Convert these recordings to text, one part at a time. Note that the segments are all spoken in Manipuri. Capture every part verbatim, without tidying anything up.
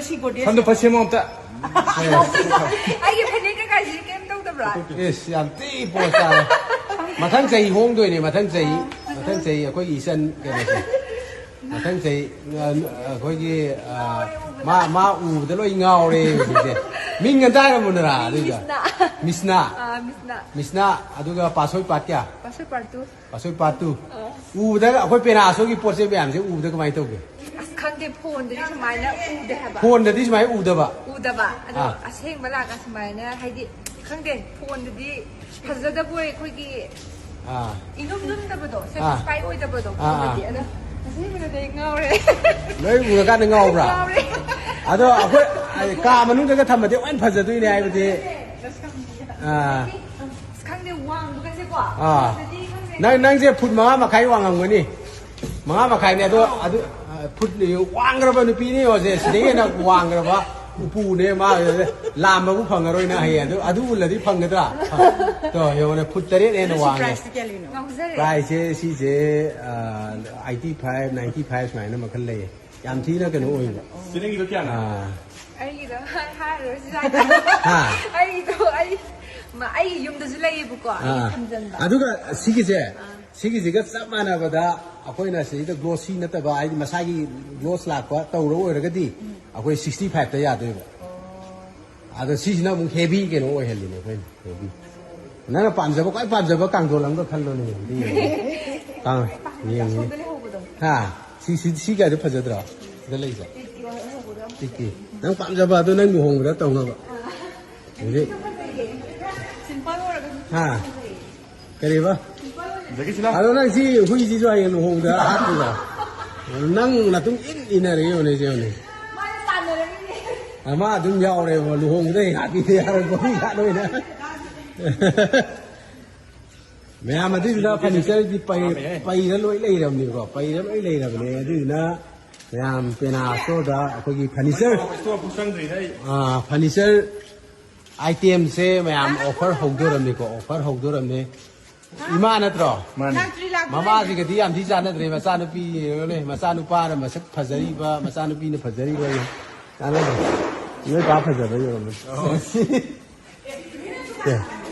ꯁꯝꯗꯣ ꯐꯠ ꯁꯦꯝꯃꯣ ꯑꯝꯇ꯫ ꯑꯩꯒꯤ ꯐꯅꯦꯛ ꯀꯩꯀꯥꯁꯤ ꯀꯩꯝ ꯇꯧꯗꯕ꯭ꯔꯥ? ꯏꯁ, ꯌꯥꯝ ꯊꯤ ꯄꯣꯁ ꯇꯥꯔꯦ꯫ ꯃꯊꯪ ꯆꯍꯤ ꯍꯣꯡꯗꯣꯏꯅꯦ, ꯃꯊꯪ ꯆꯍꯤ꯫ ꯃꯊꯪ ꯆꯍꯤ ꯑꯩꯈꯣꯏꯒꯤ ꯏꯆꯟ ꯀꯩꯅꯣꯁꯦ꯫ ꯃꯊꯪ ꯆꯍꯤ, ꯑ, ꯑꯩꯈꯣꯏꯒꯤ, ꯑ, ꯃꯥ, ꯃꯥ ꯎꯕꯗ ꯂꯣꯏ ꯉꯥꯎꯔꯦ ꯍꯧꯖꯤꯛꯁꯦ꯫ ꯃꯤꯡ ꯑꯝꯇ ꯍꯥꯏꯔꯝꯃꯨꯗꯅ ꯑꯗꯨꯏꯗꯣ꯫ ꯃꯤꯁꯅꯥ꯫ ꯃꯤꯁꯅꯥ꯫ ꯑꯥ, ꯃꯤꯁꯅꯥ꯫ ꯃꯤꯁꯅꯥ, ꯑꯗꯨꯒ ꯄꯥꯁꯣꯏ ꯄꯥꯠ ꯀꯌꯥ? ꯄꯥꯁꯣꯏ ꯄꯥꯠ ꯇꯨ꯫ ꯄꯥꯁꯣꯏ ꯄꯥꯠ ꯇꯨ꯫ ꯑꯥ꯫ ꯎꯕꯗ ꯑꯩꯈꯣꯏ ꯄꯦꯅꯥꯁꯣꯒꯤ ꯄꯣꯠ ꯆꯩ ꯃꯌꯥꯝꯁꯦ ꯎꯕꯗ ꯀꯃꯥꯏꯅ ꯇꯧꯒꯦ? ꯑꯁ, ꯈꯪꯗꯦ, ꯐꯣꯟꯗꯗꯤ ꯁꯨꯃꯥꯏꯅ ꯎꯗꯦ ꯍꯥꯏꯕ꯫ ꯐꯣꯟꯗꯗꯤ ꯁꯨꯃꯥꯏꯅ ꯎꯗꯕ? ꯎꯗꯕ꯫ ꯑꯗꯣ ꯑꯥ꯫ ꯑꯁꯦꯡꯕ ꯂꯥꯛꯑꯒ ꯁꯨꯃꯥꯏꯅ, ꯍꯥꯏꯗꯤ, ꯈꯪꯗꯦ, ꯐꯣꯟꯗꯗꯤ ꯐꯖꯗꯕꯣꯏ ꯑꯩꯈꯣꯏꯒꯤ ꯑꯥ꯫ ꯏꯅꯨꯝ ꯂꯨꯝꯗꯕꯗꯣ, ꯑꯥ꯫ ꯁꯦꯇꯤꯁꯐꯥꯏ ꯑꯣꯏꯗꯕꯗꯣ ꯑꯥ, ꯑꯥ꯫ ꯐꯣꯟꯗꯗꯤ꯫ ꯑꯗꯣ ꯑꯁꯦꯡꯕꯗꯗꯤ ꯑꯩ ꯉꯥꯎꯔꯦ꯫ ꯂꯣꯏ ꯎꯔꯀꯥꯟꯗ ꯉꯥꯎꯕ꯭ꯔꯥ? ꯉꯥꯎꯔꯦ꯫ ꯑꯗꯣ ꯑꯩꯈꯣꯏ, ꯑꯩ ꯀꯥ ꯃꯅꯨꯡꯗꯒ ꯊꯝꯃꯗꯤ ꯂꯣꯏ ꯐꯖꯗꯣꯏꯅꯦ ꯍꯥꯏꯕꯗꯤ꯫ ꯑꯥ꯫ ꯑꯁ, ꯈꯪꯗꯦ, ꯋꯥꯡꯕꯒꯁꯦꯀꯣ꯫ ꯑꯥ꯫ ꯐꯣꯟꯗꯗꯤ ꯈꯪꯗꯦ꯫ ꯅꯪ, ꯅꯪꯁꯦ ꯐꯨꯠ ꯃꯉꯥ ꯃꯈꯥꯏ ꯋꯥꯡꯉꯝꯒꯅꯤ꯫ ꯃꯉꯥ ꯃꯈꯥꯏꯅꯦ꯫ ꯑꯗꯣ, ꯑꯗꯨ, ꯑ, ꯐꯨꯠ ꯋꯥꯡꯈ꯭ꯔꯕ ꯅꯨꯄꯤꯅꯤ ꯌꯦꯡꯉꯣꯁꯦ, ꯁꯤꯗꯒꯤ ꯍꯦꯟꯅ ꯋꯥꯡꯈ꯭ꯔꯕ ꯎꯄꯨꯅꯦ ꯃꯥ꯫ ꯂꯥꯝꯕꯕꯨ ꯐꯪꯉꯔꯣꯏꯅ ꯍꯌꯦꯡ꯫ ꯑꯗꯨ, ꯑꯗꯨ ꯎꯜꯂꯗꯤ ꯐꯪꯒꯗ꯭ꯔꯥ? ꯇꯣ, ꯌꯦꯡꯉꯣꯅꯦ, ꯐꯨꯠ ꯇꯔꯦꯠ ꯍꯦꯟꯅ ꯁꯤ ꯋꯥꯡꯉꯦ꯫ ꯄ꯭ꯔꯥꯏꯁꯇꯤ ꯀꯌꯥ ꯂꯩꯅꯣ? ꯉꯥꯎꯖꯔꯦ꯫ ꯄ꯭ꯔꯥꯏꯁꯁꯦ ꯁꯤꯁꯦ, ꯑ, ꯑꯩꯠꯇꯤ ꯐꯥꯏꯚ, ꯅꯥꯏꯟꯇꯤ ꯐꯥꯏꯚ ꯁꯨꯃꯥꯏꯅ ꯃꯈꯜ ꯂꯩꯌꯦ꯫ ꯌꯥꯝ ꯊꯤꯅ ꯀꯩꯅꯣ ꯑꯣꯏꯕ꯫ ꯁꯤ ꯅꯪꯒꯤꯗꯣ ꯀꯌꯥꯅꯣ? ꯑꯥ꯫ ꯑꯩꯒꯤꯗꯣ ꯍꯥꯏ-, ꯍꯥꯏꯔꯔꯣꯏꯁꯤ ꯁ꯭ꯋꯥꯏꯗ꯫ ꯍꯥ? ꯑꯩꯒꯤꯗꯣ ꯑꯩ, ꯃ-, ꯑꯩꯒꯤ ꯌꯨꯝꯗꯁꯨ ꯂꯩꯌꯦꯕꯀꯣ, ꯑꯩ ꯑꯥ꯫ ꯊꯝꯖꯟꯕ꯫ ꯑꯗꯨꯒ ꯁꯤꯒꯤꯁꯦ, ꯑꯥ꯫ ꯁꯤꯒꯤꯁꯤꯒ ꯆꯞ ꯃꯥꯟꯅꯕꯗ ꯑꯩꯈꯣꯏꯅ ꯁꯤꯗ ꯒ꯭ꯂꯣꯁꯤ ꯅꯠꯇꯕ, ꯍꯥꯏꯗꯤ ꯃꯁꯥꯒꯤ ꯒ꯭ꯂꯣꯁ ꯂꯥꯛꯄ ꯇꯧꯔ ꯑꯣꯏꯔꯒꯗꯤ ꯎꯝ꯫ ꯑꯩꯈꯣꯏ ꯁꯤꯛꯁꯇꯤ ꯐꯥꯏꯚꯇ ꯌꯥꯗꯣꯏꯕ꯫ ꯑꯣ꯫ ꯑꯗꯣ ꯁꯤꯁꯤꯅ ꯑꯃꯨꯛ ꯍꯦꯚꯤ ꯀꯩꯅꯣ ꯑꯣꯏꯍꯜꯂꯤꯅꯦ ꯑꯩꯈꯣꯏꯅ, ꯍꯦꯚꯤ꯫ ꯅꯪꯅ ꯄꯥꯝꯖꯕ, ꯈ꯭ꯋꯥꯏ ꯄꯥꯝꯖꯕ ꯀꯥꯡꯊꯣꯜ ꯑꯃꯒ ꯈꯜꯂꯣꯅꯦ, ꯑꯝꯇ ꯌꯦꯡꯒꯦ꯫ ꯀꯥꯡ-, ꯌꯦꯡꯒꯦ꯫ ꯑꯁꯣꯝꯗ ꯂꯩꯍꯧꯕꯗꯣ꯫ ꯍꯥ? ꯁꯤ, ꯁꯤ, ꯁꯤ ꯀꯥꯏꯗ ꯐꯖꯗ꯭ꯔꯣ? ꯁꯤꯗ ꯂꯩꯁꯦ꯫ ꯇꯤꯛꯀꯤ ꯍꯣꯏ ꯂꯩꯍꯧꯕꯗꯣ꯫ ꯇꯤꯛꯀꯤ꯫ ꯅꯪ ꯄꯥꯝꯖꯕ ꯑꯗꯨ ꯅꯪ ꯂꯨꯍꯣꯡꯕꯗ ꯇꯧꯅꯕ꯫ ꯑꯥ꯫ ꯍꯧꯖꯤꯛ꯫ ꯁꯤꯁꯨ ꯐꯖꯩꯌꯦ꯫ ꯁꯤꯝꯄꯜ ꯑꯣꯏꯔꯒꯁꯨ ꯍꯥ? ꯐꯖꯩꯌꯦ꯫ ꯀꯔꯤꯕ? ꯁꯤꯝꯄꯜ ꯑꯣꯏꯅ꯫ ꯑꯗꯣ ꯅꯪ ꯁꯤ ꯍꯨꯏꯁꯤꯁꯨ ꯍꯌꯦꯡ ꯂꯨꯍꯣꯡꯕꯗ ꯍꯥꯞꯄꯤꯔꯣ? ꯅꯪ ꯅꯇꯨꯡ ꯏꯟ ꯏꯟꯅꯔꯦ, ꯌꯦꯡꯉꯨꯅꯦ, ꯌꯦꯡꯉꯨꯅꯦ꯫ ꯃꯥꯅ ꯇꯥꯟꯅꯔꯝꯃꯤꯅꯦ꯫ ꯑ, ꯃꯥ ꯑꯗꯨꯝ ꯌꯥꯎꯔꯦꯕ, ꯂꯨꯍꯣꯡꯕꯗ ꯍꯦꯛ ꯍꯥꯞꯄꯤꯗ ꯌꯥꯔꯣꯏ, ꯍꯨꯏ ꯍꯥꯠꯂꯣꯏꯅ꯫ ꯃꯌꯥꯝ ꯑꯗꯨꯏꯗꯨꯅ ꯐꯔꯅꯤꯆꯔꯗꯤ ꯄꯩ-, ꯄꯩꯔ ꯂꯣꯏ ꯂꯩꯔꯕꯅꯤꯀꯣ, ꯄꯩꯔ ꯂꯣꯏ ꯂꯩꯔꯕꯅꯦ꯫ ꯑꯗꯨꯏꯗꯨꯅ ꯃꯌꯥꯝ ꯄꯦꯅꯥ ꯁ꯭ꯇꯣꯔꯗ ꯑꯩꯈꯣꯏꯒꯤ ꯐꯔꯅꯤꯆꯔ, ꯁ꯭ꯇꯣꯔ ꯑꯃꯨꯛ ꯆꯪꯗ꯭ꯔꯤꯗ ꯑꯩ꯫ ꯑꯥ, ꯐꯔꯅꯤꯆꯔ ꯑꯥꯏꯇꯦꯝꯁꯦ ꯃꯌꯥꯝ ꯑꯣꯐꯔ ꯍꯧꯗꯣꯔꯝꯅꯤꯀꯣ, ꯑꯣꯐꯔ ꯍꯧꯗꯣꯔꯝꯅꯤ꯫ ꯏꯃꯥ ꯅꯠꯇ꯭ꯔꯣ? ꯃꯥꯅꯤ꯫ ꯂꯥꯛꯇ꯭ꯔꯤ, ꯂꯥꯛꯇ꯭ꯔꯤ꯫ ꯃꯃꯥꯁꯤꯒꯗꯤ ꯌꯥꯝ ꯊꯤ ꯆꯥꯟꯅꯗ꯭ꯔꯦ꯫ ꯃꯆꯥꯅꯨꯄꯤ ꯌꯦꯡꯉꯨꯅꯦ, ꯃꯆꯥꯅꯨꯄꯥꯅ ꯃꯁꯛ ꯐꯖꯔꯤꯕ, ꯃꯆꯥꯅꯨꯄꯤꯅ ꯐꯖꯔꯤꯕ ꯌꯦꯡꯉꯨ꯫ ꯀꯥꯟꯅꯗꯦ꯫ ꯅꯣꯏ ꯄꯥ ꯐꯖꯕ ꯌꯧꯔꯝꯃꯅꯤ꯫ ꯑꯦ,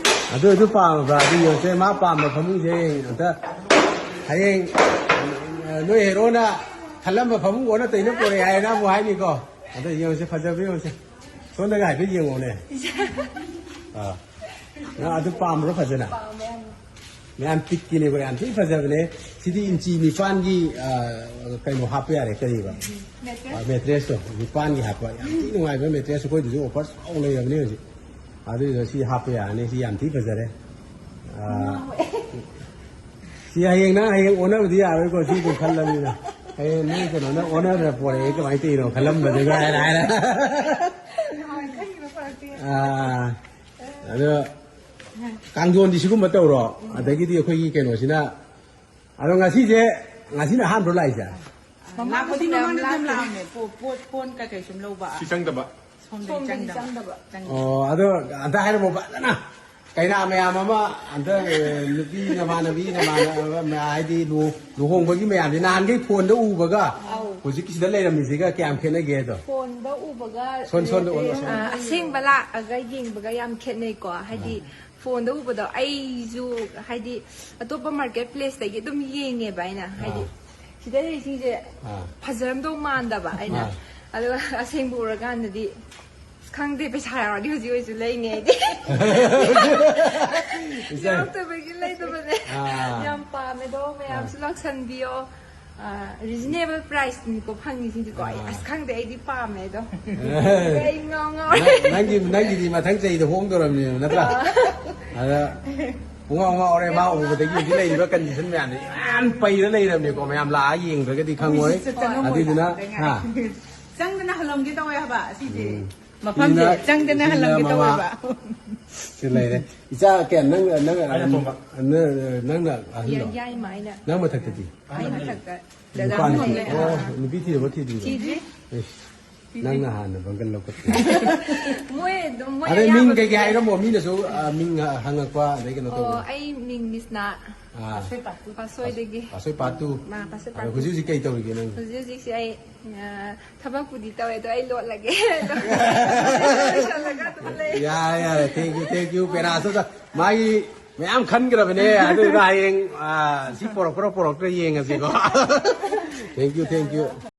ꯑꯗꯨ ꯑꯗꯨ ꯄꯥꯝꯃꯕ꯭ꯔꯥ? ꯑꯗꯨ ꯌꯦꯡꯉꯁꯦ꯫ ꯃꯥ ꯄꯥꯝꯕ ꯐꯃꯨꯡꯁꯦ ꯍꯌꯦꯡ ꯑꯝꯇ, ꯍꯌꯦꯡ, ꯑ, ꯅꯣꯏ ꯍꯦꯔꯣꯅ ꯈꯜꯂꯝꯕ ꯐꯃꯨꯡ ꯑꯣꯟꯅ ꯇꯩꯅ ꯄꯣꯔꯛꯑꯦ ꯍꯥꯏꯅ ꯑꯃꯨꯛ ꯍꯥꯏꯅꯤꯀꯣ꯫ ꯑꯗꯨ ꯌꯦꯡꯉꯁꯦ, ꯐꯖꯕ ꯌꯦꯡꯉꯁꯦ꯫ ꯁꯣꯝꯗꯒ ꯍꯥꯏꯐꯦꯠ ꯌꯦꯡꯉꯣꯅꯦ꯫ ꯑꯥ꯫ ꯅꯪ ꯑꯗꯨ ꯄꯥꯝꯕ꯭ꯔꯣ ꯐꯖꯅ? ꯄꯥꯝꯃꯦ ꯌꯥꯝꯅ꯫ ꯃꯌꯥꯝ ꯄꯤꯛꯀꯤꯅꯦꯕ, ꯌꯥꯝ ꯊꯤ ꯐꯖꯕꯅꯦ꯫ ꯁꯤꯗꯤ ꯏꯟꯆꯤ ꯅꯤꯄꯥꯟꯒꯤ, ꯑ, ꯀꯩꯅꯣ ꯍꯥꯞꯄ ꯌꯥꯔꯦ, ꯀꯔꯤꯕ? ꯃꯦꯇ꯭ꯔꯦꯁ꯫ ꯑ, ꯃꯦꯇ꯭ꯔꯦꯁꯇꯣ ꯅꯤꯄꯥꯟꯒꯤ ꯍꯥꯞꯄ꯫ ꯌꯥꯝ ꯊꯤ ꯅꯨꯡꯉꯥꯏꯕ ꯃꯦꯇ꯭ꯔꯦꯁ꯫ ꯑꯩꯈꯣꯏꯗꯁꯨ ꯑꯣꯐꯔ ꯆꯥꯎꯅ ꯂꯩꯔꯕꯅꯦ ꯍꯧꯖꯤꯛ꯫ ꯑꯗꯨꯏꯗ ꯁꯤ ꯍꯥꯞꯄ ꯌꯥꯔꯅꯤ꯫ ꯁꯤ ꯌꯥꯝ ꯊꯤ ꯐꯖꯔꯦ꯫ ꯑ, ꯉꯥꯎꯋꯦ꯫ ꯁꯤ ꯍꯌꯦꯡ ꯅꯪ ꯍꯌꯦꯡ ꯑꯣꯟꯅꯕꯗꯤ ꯌꯥꯔꯣꯏꯀꯣ, ꯁꯤ ꯑꯗꯨꯝ ꯈꯜꯂꯕꯅꯤꯅ꯫ ꯍꯌꯦꯡ ꯅꯣꯏ ꯀꯩꯅꯣꯅ ꯑꯣꯟꯅꯔ ꯄꯣꯔꯛꯑꯦ, ꯀꯃꯥꯏꯅ ꯇꯧꯔꯤꯅꯣ ꯈꯜꯂꯝꯕꯗꯨꯒ ꯍꯥꯏꯔ, ꯍꯥꯏꯔ꯫ ꯅꯍꯥꯟ ꯈꯟꯈꯤꯕ ꯐꯔꯛꯇꯦ꯫ ꯑꯥ, ꯑꯗꯣ ꯀꯥꯡꯊꯣꯟꯗꯤ ꯁꯤꯒꯨꯝꯕ ꯇꯧꯔꯣ꯫ ꯑꯗꯒꯤꯗꯤ ꯑꯩꯈꯣꯏꯒꯤ ꯀꯩꯅꯣꯁꯤꯅ, ꯑꯗꯣ ꯉꯁꯤꯁꯦ, ꯉꯁꯤꯅ ꯑꯍꯥꯟꯕ꯭ꯔꯣ ꯂꯥꯛꯏꯁꯦ? ꯂꯥꯛꯄꯗꯤ ꯃꯃꯥꯡꯗ ꯌꯥꯝ ꯂꯥꯛꯑꯝꯃꯦ꯫ ꯄꯣ-, ꯄꯣꯠ, ꯄꯣꯟ ꯀꯩꯀꯩ ꯁꯨꯝ ꯂꯧꯕ꯫ ꯁꯤ ꯆꯪꯗꯕ꯫ ꯁꯣꯝꯗꯗꯤ ꯁꯣꯝꯗꯗꯤ ꯆꯪꯗꯕ꯫ ꯆꯪꯗꯕ꯫ ꯆꯪꯗꯕ꯫ ꯑꯣ, ꯑꯗꯣ ꯑꯝꯇ ꯍꯥꯏꯔꯝꯃꯣ ꯐꯖꯅ꯫ ꯀꯩꯅꯥ ꯃꯌꯥꯝ ꯑꯃ ꯍꯟꯗꯛ, ꯑꯦ, ꯅꯨꯄꯤ ꯅꯃꯥꯟꯅꯕꯤ, ꯅꯃꯥꯟꯅꯕ, ꯍꯥꯏꯗꯤ ꯂꯨ-, ꯂꯨꯍꯣꯡꯕꯒꯤ ꯃꯌꯥꯝꯁꯦ ꯅꯍꯥꯟꯈꯩ ꯐꯣꯟꯗ ꯎꯕꯒ ꯑꯧ꯫ ꯍꯧꯖꯤꯛꯀꯤꯁꯤꯗ ꯂꯩꯔꯝꯃꯤꯁꯤꯒ ꯀꯌꯥꯝ ꯈꯦꯠꯅꯒꯦ ꯑꯗꯣ? ꯐꯣꯟꯗ ꯎꯕꯒ ꯁꯣꯟ-, ꯁꯣꯟꯗ ꯑꯣꯜꯂꯣ, ꯁꯣꯟ-, ꯑ, ꯑꯁꯦꯡꯕ ꯂꯥꯛꯑꯒ ꯌꯦꯡꯕꯒ ꯌꯥꯝ ꯈꯦꯠꯅꯩꯀꯣ꯫ ꯍꯥꯏꯗꯤ ꯑꯥ꯫ ꯐꯣꯟꯗ ꯎꯕꯗꯣ ꯑꯩꯁꯨ ꯍꯥꯏꯗꯤ ꯑꯇꯣꯞꯄ ꯃꯥꯔꯀꯦꯠ ꯄ꯭ꯂꯦꯁꯇꯒꯤ ꯑꯗꯨꯝ ꯌꯦꯡꯉꯦꯕ ꯑꯩꯅ꯫ ꯍꯥꯏꯗꯤ ꯑꯥ꯫ ꯁꯤꯗ ꯂꯩꯔꯤꯁꯤꯡꯁꯦ ꯑꯥ꯫ ꯐꯖꯔꯝꯗꯧ ꯃꯥꯟꯗꯕ ꯑꯩꯅ꯫ ꯑꯥ꯫ ꯑꯗꯨꯒ ꯑꯁꯦꯡꯕ ꯎꯔꯀꯥꯟꯗꯗꯤ ꯑꯁ, ꯈꯪꯗꯦ, ꯄꯩꯁꯥ ꯌꯥꯎꯔꯗꯤ ꯍꯧꯖꯤꯛ ꯑꯣꯏꯁꯨ ꯂꯩꯅꯤ ꯑꯩꯗꯤ꯫ ꯏꯆꯦ꯫ ꯌꯥꯎꯔꯛꯇꯕꯒꯤ ꯂꯩꯇꯕꯅꯦ꯫ ꯑꯥ꯫ ꯌꯥꯝ ꯄꯥꯝꯃꯦ ꯑꯗꯣ, ꯃꯌꯥꯝꯁꯨ ꯑꯥ꯫ ꯂꯥꯛꯁꯟꯕꯤꯌꯣ꯫ ꯑꯥ, ꯔꯤꯖꯅꯦꯕꯜ ꯄ꯭ꯔꯥꯏꯁꯅꯤꯀꯣ ꯐꯪꯉꯤꯁꯤꯡꯁꯤꯀꯣ꯫ ꯑꯩ ꯑꯥ꯫ ꯑꯁ, ꯈꯪꯗꯦ, ꯑꯩꯗꯤ ꯄꯥꯝꯃꯦ ꯑꯗꯣ꯫ ꯑꯩ ꯉꯥꯎ ꯉꯥꯎꯔꯦ꯫ ꯅꯪ-, ꯅꯪꯒꯤ, ꯅꯪꯒꯤꯗꯤ ꯃꯊꯪ ꯆꯍꯤꯗ ꯍꯣꯡꯗꯧꯔꯕꯅꯦꯕ, ꯅꯠꯇ꯭ꯔꯥ? ꯑꯥ꯫ ꯑꯗ ꯄꯨꯡꯉꯥꯎ ꯉꯥꯎꯔꯦ, ꯃꯥ ꯎꯕꯗꯒꯤ ꯍꯧꯖꯤꯛ ꯂꯩꯔꯤꯕ ꯀꯟꯗꯤꯁꯟ ꯃꯌꯥꯝꯁꯦ ꯌꯥꯝ ꯄꯩꯔ ꯂꯩꯔꯕꯅꯦꯀꯣ, ꯃꯌꯥꯝ ꯂꯥꯛꯑ ꯌꯦꯡꯗ꯭ꯔꯒꯗꯤ ꯈꯪꯉꯣꯏ꯫ ꯍꯧꯖꯤꯛꯁꯦ ꯆꯪꯉꯝꯃꯣꯏ ꯑꯗꯨꯏꯗꯨꯅ, ꯇꯥꯗ ꯍꯥ? ꯉꯥꯏ꯫ ꯆꯪꯗꯅ ꯍꯜꯂꯝꯒꯦ ꯇꯧꯋꯦ ꯍꯥꯏꯕ ꯑꯁꯤꯁꯦ꯫ ꯎꯝ꯫ ꯃꯐꯝꯁꯦ ꯁꯤꯅ, ꯆꯪꯗꯅ ꯁꯤꯅ ꯍꯜꯂꯝꯒꯦ ꯃꯃꯥ꯫ ꯇꯧꯋꯦꯕ꯫ ꯁꯤ ꯂꯩꯔꯦ꯫ ꯏꯆꯥ ꯀꯌꯥ, ꯅꯪ, ꯅꯪ, ꯑꯩꯅ ꯑꯇꯣꯝꯕ꯫ ꯅꯪ, ꯅꯪꯅ ꯑꯍꯜꯂꯣ? ꯌꯥ-, ꯌꯥꯏꯃ ꯑꯩꯅ꯫ ꯅꯪ ꯃꯊꯛꯇꯗꯤ? ꯑꯩ ꯃꯊꯛꯇ ꯗꯗꯥ ꯅꯨꯄꯥꯅꯤ꯫ ꯑꯃ ꯂꯩ꯫ ꯑꯣ, ꯅꯨꯄꯤ ꯊꯤꯔꯕ ꯊꯤꯗ꯭ꯔꯤꯕ? ꯊꯤꯗ꯭ꯔꯤ꯫ ꯏꯁ꯫ ꯅꯪꯅ ꯍꯥꯟꯅ ꯕꯪꯒꯟ ꯂꯧꯈꯠꯄ꯫ ꯃꯣꯏ ꯑꯗꯨꯝ ꯃꯣꯏ ꯑꯗꯩ ꯃꯤꯡ ꯑꯌꯥꯝꯕ ꯀꯩꯀꯩ ꯍꯥꯏꯔꯝꯃꯣ? ꯃꯤꯅꯁꯨ, ꯑ, ꯃꯤꯡ, ꯑ, ꯍꯪꯉꯛꯄ, ꯑꯗꯩ ꯀꯩꯅꯣ ꯑꯣ, ꯇꯧꯕ꯫ ꯑꯩ ꯃꯤꯡ ꯃꯤꯁꯅꯥ ꯑꯥ, ꯄꯥꯁꯣꯏꯗꯒꯤ꯫ ꯄꯥꯁꯣꯏ ꯄꯥꯠꯇꯨ꯫ ꯃꯥ ꯄꯥꯁꯣꯏ ꯑꯗꯣ ꯄꯥꯠꯇꯨ꯫ ꯍꯧꯖꯤꯛ ꯍꯧꯖꯤꯛ ꯀꯩ ꯇꯧꯔꯤꯒꯦ ꯅꯪ? ꯍꯧꯖꯤꯛ ꯍꯧꯖꯤꯛꯁꯦ ꯑꯩ, ꯑ, ꯊꯕꯛꯄꯨꯗꯤ ꯇꯧꯋꯦ, ꯑꯗꯣ ꯑꯩ ꯂꯣꯠꯂꯒꯦ꯫ ꯂꯣꯏꯁꯜꯂꯒ ꯑꯗꯨꯝ ꯂꯩ꯫ ꯌꯥꯔꯦ, ꯌꯥꯔꯦ, thank you, thank you, ꯄꯦꯅꯥꯁꯇ꯫ ꯃꯥꯒꯤ ꯃꯌꯥꯝ ꯈꯟꯈ꯭ꯔꯕꯅꯦ, ꯑꯗꯨꯗ ꯍꯌꯦꯡ, ꯑ, ꯁꯤ ꯄꯣꯔꯛꯄ꯭ꯔꯥ ꯄꯣꯔꯛꯇ꯭ꯔꯥ ꯌꯦꯡꯉꯁꯤꯀꯣ꯫ Thank you, thank you꯫